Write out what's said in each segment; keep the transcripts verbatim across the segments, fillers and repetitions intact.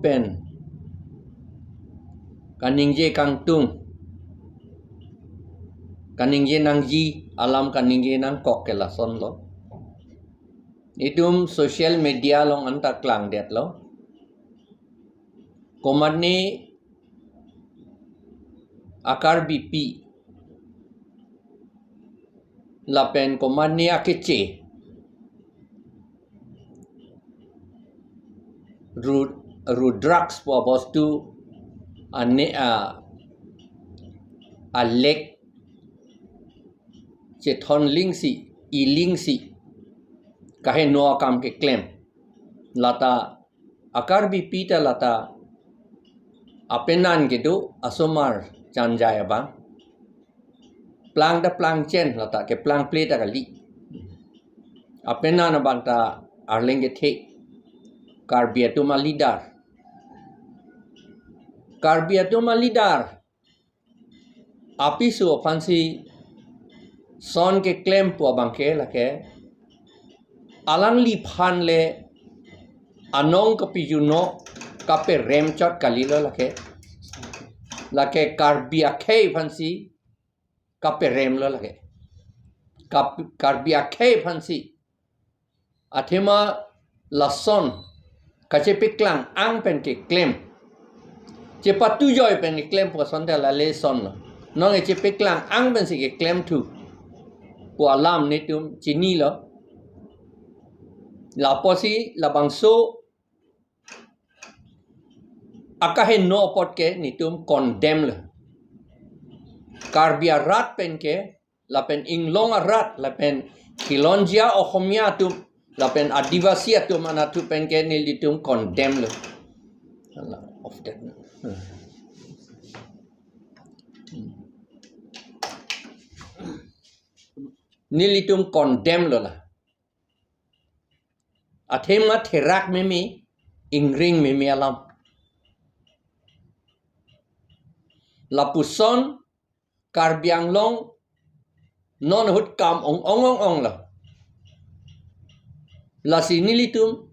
pen kaningje kangtung, kaningje nangji alam kaningje nangkok ke lasonlo. Itum social media along anta klangdetlo. Komatne akarbipi lapen komatne akeche, ru, ru drugs pu abostu ane a, alek chethon lingsi, ilingsi kaheno akam keklem. Lata akarbipi ta lata apenan kedo asomar chanjai abang. Plang ta plangchen, lata keplangple ta kali. Apenan abang ta arleng kethe. Karbi atum a-leader. Karbi atum a-leader apiso aphansi son keklem pu abang ke lake alangliphan le anong kapijuno kaperem chot kalilo lake. Lake Karbi akhei aphansi kaperemlo lake. Kap-, Karbi akhei aphansi. Athema lason kachepeklang ang pen keklem, chepatujoi pen keklem pu asonte la lesonlo. Non kachepeklang ang pensi keklemthu pu alam netum chinilo. Lapusi labangso akaheno apot ke netum condemn lo. Karbi arat pen ke, lapen inglong arat, lapen Khilonjia Ohomia atum, lapen Adivasi atum anatthu pen ke nelitum condemn lo. Of that. Nelitum condemn lo la. Athema therak meme, ingring meme alam. Lapuson Karbi Anglong non ahut kam ong ong ong ong lo. Lasi nelitum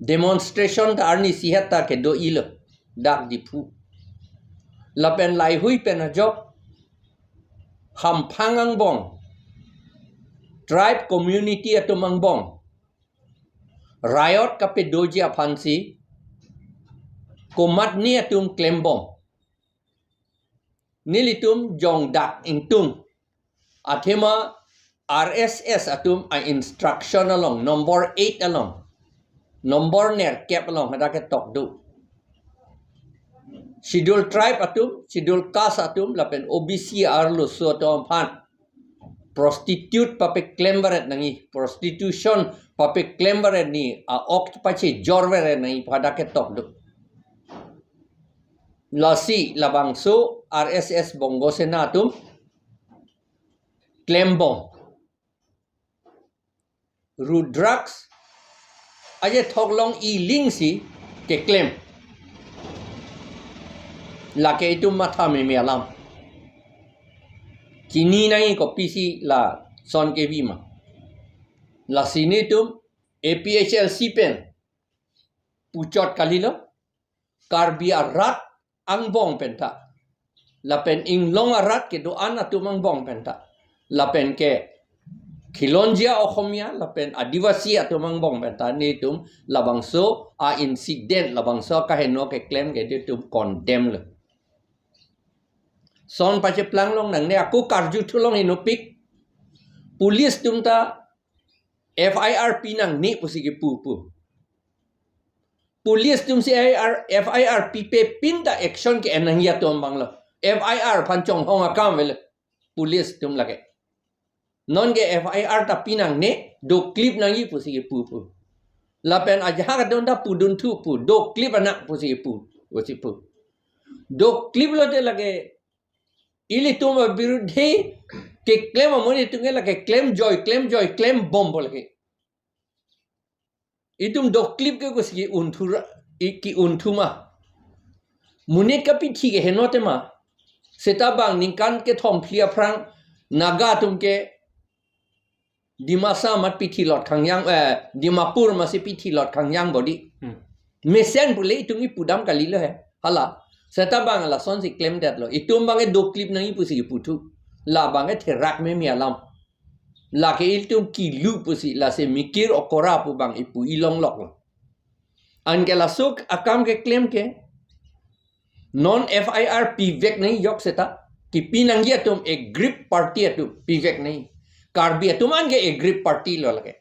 demonstration ta arni sihat ta kedo-ilo dak Diphu. Lapen laihui pen ajok hamphang angbong, tribe community atum angbong riot kapedoji aphansi komatne atum klembom. Nelitum jongdak ingtung. Athema R S S atum a-instruction along, number eight along, number nerkep along hadak ketok do. Schedule tribe atum, schedule caste atum, lapen O B C arloso atum aphan prostitute papeklem varet nangji, prostitution papeklem varet nangji, a-ok pachejor varet nangji pu hadak ketok do. Lasi labangso R S S Bongo Sena atum klembom. Ru drugs aje thoklong ilingsi keklem. Lake itum matha meme alam. Chini nangji kopisi lason kevi ma. Lasi netum A P H L C pen puchot kalilo. Karbi arat angbong penta, lapen inglong arat kedo-an atum angbong penta, lapen ke Khilonjia Ohomia lapen Adivasi atum angbong penta netum labangso a-incident, labangso akaheno keklem ke netum condemn lo. Son pacheplang longnangne, ako karjuthulong inopik. Police atum ta F I R pinangne pusi kepu pu. Police atumsi I R, F I R pipe pin ta action ke-en nangji atum abang lo. F I R aphan chonghong akam avelo police atum lake. Non ke F I R ta pinangne, doklip nangji pusi kepu pu. Lapen ajahak adon ta pudunthu pu, doklip anak pusi kepu, pusi pu. Doklip lote lake ilitum abirudhe keklem amonit atum ke lake klemjoi, klemjoi, klembompo lake. Itum doklip ke kosi ki-unthura, i, ki-unthuma. Monit kapithi keheno tema. Seta bang ningkan kethom phli aphrang Naga atum ke Dimasa amat pithilot khangjang, eh, Dimapur amatsi pithilot khangjang bodi. Hmm. Mesen pule itum ipudam kalilo he. Hala. Seta bang lasonsi klemdetlo. Itum bang e doklip nangji pusi iputhu. La bang e therak meme alam. Lake ilitum kilu pusi lasi mikir okora pu bang ipu ilongloklo. Anke laso akam keklem ke non F I R pivek nangji jok seta. Kipi nangji atum aggrieved party atum pivek nangji. Karbi atum anke aggrieved party lo lake.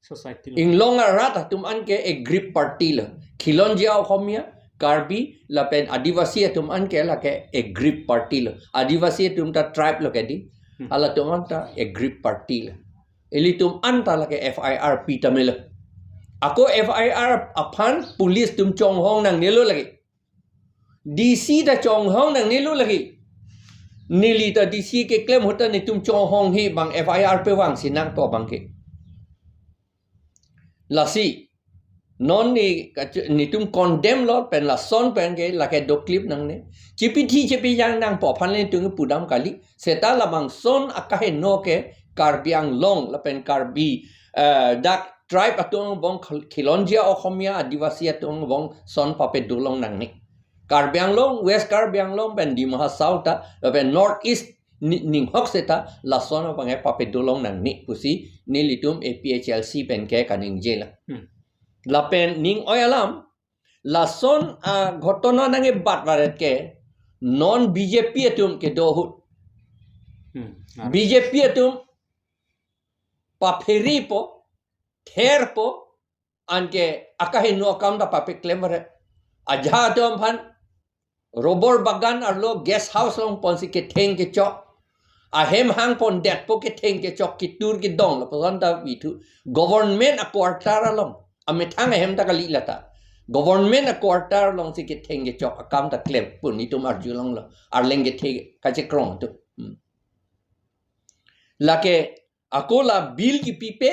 Society lo. Inglong arat atum anke aggrieved party lo. Khilonjia Oxomiya, Karbi, lapen Adivasi atum anke lake aggrieved party lo. Adivasi atum ta tribe lo ke di. Hmm. Halatum anta aggrieved party lo. Ilitum anta lake F I R pi tame lo. Ako F I R aphan police atum chonghong nangnelo lake. D C ta chonghong nangnelo lake. Neli ta D C keklem ahut ta netum chonghong he bang F I R pevangsi nangpo bang ke. Lasi. Non ne kachu-, netum condemn lo pen lason pen ke lake doklip nangne. Chipithi chipijang nangpo aphan le netum pudam kali. Seta labangson akaheno ke Karbi Anglong lapen Karbi, eh, dak tribe atum angbong Khil-, Khilonjia Oxomiya Adivasi atum angbong son papedo long nangne. Karbi Anglong, West Karbi Anglong pen Dima Hasao ta, lapen North East ni-, ninghok seta lason abang e papedo long nangne pusi nelitum A P H L C pen ke kaningjelo. Hmm. Lapen ning oi alam, lason, ah, ghotona nangkebat varet ke non B J P atum kedo ahut. Hmm. B J P atum papherepo, therpo, anke akaheno akam ta papeklem varet. Ajahak atum aphan rubber bagan arlo guest house along ponsi ketheng kechok. Ahem hang pondetpo ketheng kechok kitur kidong lapuson ta pithu. Government a quarter along. Amethang ahem ta kali lata. Government a quarter alongsi ketheng kechok akam ta klem pu netum arjulonglo. Arleng kethe kachekrong atum. Hmm. Lake ako la bill kipipe,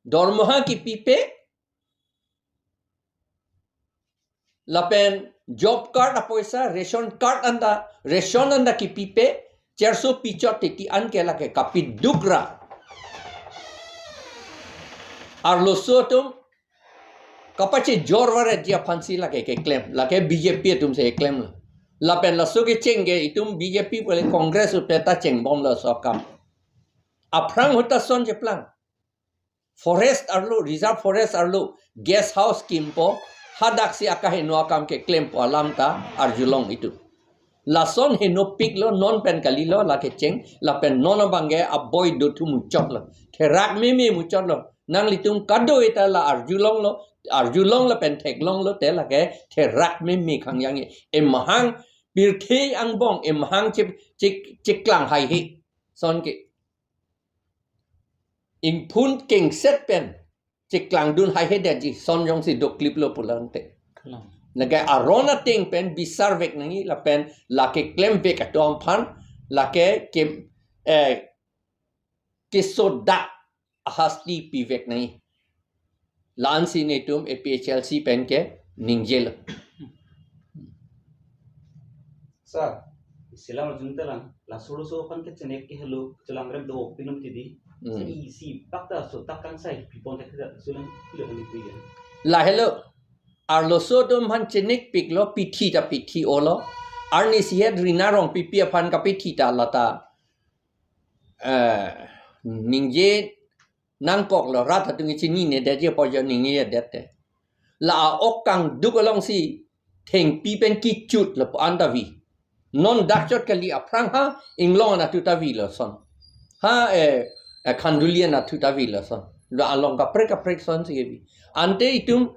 dormoha kipipe, lapen job card apoisa, ration card anta, ration anta kipipe, cherso pichot titi anke lake kapidukra. Arloso atum kapachejor varetji aphansi lake keklem, lake B J P atumsi klemlo. Lapen laso kecheng ke itum B J P pule Congress upe ta chengbomlo laso akam. Aphrang ahut ta son cheplang. Forest arlo, reserve forest arlo, guest house kimpo, hadaksi akaheno akam keklempo alam ta arjulong itum. Lason henopiklo non pen kalilo la kecheng, lapen non abang ke aboi dothum muchotlo. Therak meme muchotlo. Nanglitum kado-eta la arjulonglo, arjulong lapen theklonglo te lake therak meme khangjang e. Emahang pirthe angbong, emahang chip, chik, chiklang haihe. Son ke ingphun kengset pen chiklangdun haihedetji son jongsi dokliplo pulang te. Kalang. Lake aron ateng pen bisarvek nangji lapen lake klemvek atum aphan lake kem, eh, kesodak ahasti pivek nangji. La-ansi netum A P H L C pen ke ningjelo. Sir, isi alam arjuntelang, laso laso aphan ke chenek ke helo, chelang rem do pinum tidi. Hmm. Sir, isi pak ta so tak kangsai pipon tak tak sulang pilo kami puya. Lahelo, arloso atum aphan chenekpiklo, pithi ta pithi-olo. Arnisi het Rina Rongpipi aphan kapithi ta lata, eh, ningje nangkoklo, rat atum ke chininedetji apot jo ningjedet te. La a-ok kangduk alongsi thengpi pen kichut lapu-an ta vi. Non dakchot kali aphrang ha inglong anatthu ta vilo son. Ha, eh, eh, Khanduli anatthu ta vilo son. La along kaprek kaprek sonsi kevi. Ante itum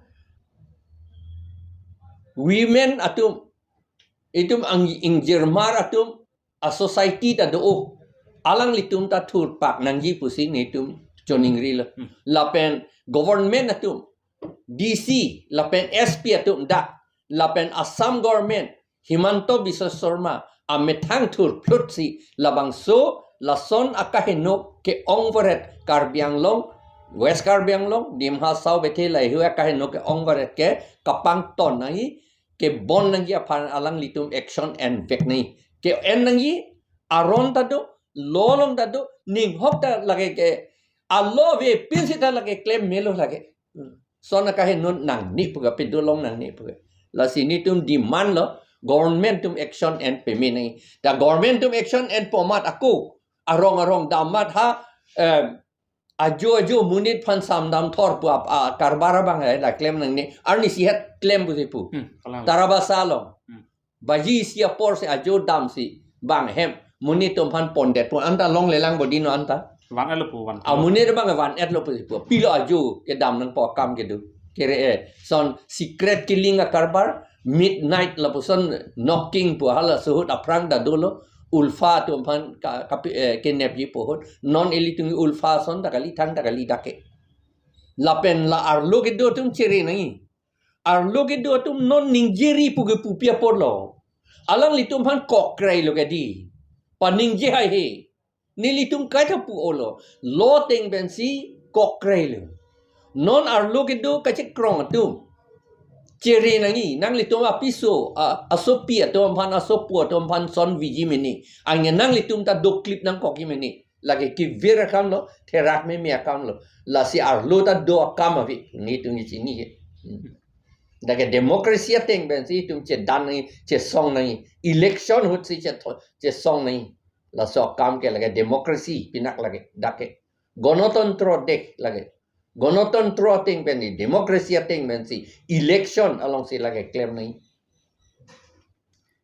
women atum, itum ang ingjirmar atum, a-society ta do, alanglitum ta thurpak nangji pusi netum choningrilo. Hmm. Lapen government atum, D C, lapen S P atum dak, lapen Assam government, Himanta Biswa Sarma, amethang thurphlutsi labangso lason akaheno ke-ong varet Karbi Anglong, West Karbi Anglong, Dima Hasao bethe laheihui akaheno ke-ong varet ke kapangton nangji, kebon nangji aphan alanglitum action envek nangji. Ke-en nangji, aron ta do, law along ta do, ninghok ta lake ke, a-law avepin seta lake klem melo lake. Hmm. Son akahe non nangne pu ke, pedolong nangne pu ke. Lasi netum demand lo, government atum action en peme nangji. Ta government atum action enpo amat ako arong arong dam amat ha, eh, ajo ajo monit aphan sam damthor pu ap, a, karbar abang hai la klem nangne. Arnisi het klem pusi pu. Hmm, kalang. Tarabasa along. Hmm. Baji isi apor si ajo damsi bang hem monit atum aphan pondet pu anta longlelang bodi no anta. Van-etlo pu van. A monit abang van-etlo pusi pu. Pilo ajo kedam nangpo akam kedo. Kere-e. Son secret killing akarbar, midnight lapuson knocking pu halaso ahut aphrang ta dolo. ULFA atum aphan ka, kapi, eh, kenepji pu ahut. Non ilitum ULFA ason ta kali, thangta kali dak ke. Lapen la arlo kedo atum chere nangji. Arlo kedo atum non ningjeri pu ke pupi aporlo. Alanglitum aphan kokrei lo ke di. Paningje haihe. Nelitum kaita pu-olo. Lo ateng pensi kokrei lo. Non arlo kedo kachekrong atum chere nangji, nanglitum apiso, a, asopi atum aphan, asopo atum aphan son viji mene. Anke nanglitum ta doklip nangkokji mene. Lake kevir akamlo, therak meme akamlo. Lasi arlo ta do akam ave, netum kechini ke. Hmm. Lake democracy ateng pensi itum chedan nangji, chesong nangji. Election ahut si chetho-, chesong nangji. Laso akam ke lake democracy pinak lake, dak ke. Gonotantro dek lake. Gonotantro ateng pen di, democracy ateng pensi election alongsi lake klem nangji.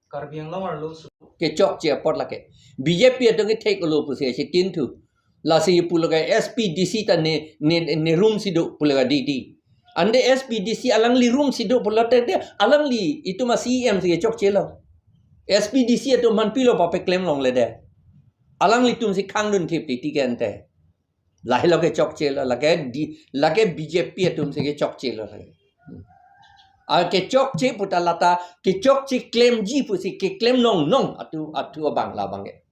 Karbi Anglong arloso kechokche apot lake. BJP atum kethek-olo pusi si tin thu. Lasi pulo ke SPDC ta ne, ne, ne room si do pulo ke di di. Ante SPDC alangli room si do pulote te alangli itum a-CEM si kechokchelo. SPDC atum aphan pilo papeklem longledet. Alanglitum si khangdun thip titi ke ante. Lahelo kechokchelo, lake di, lake BJP atum si kechokchelo lake. Hmm. A kechokche puta lata, kechokche klemji pusi keklem longnong atum, atum abang labang ke.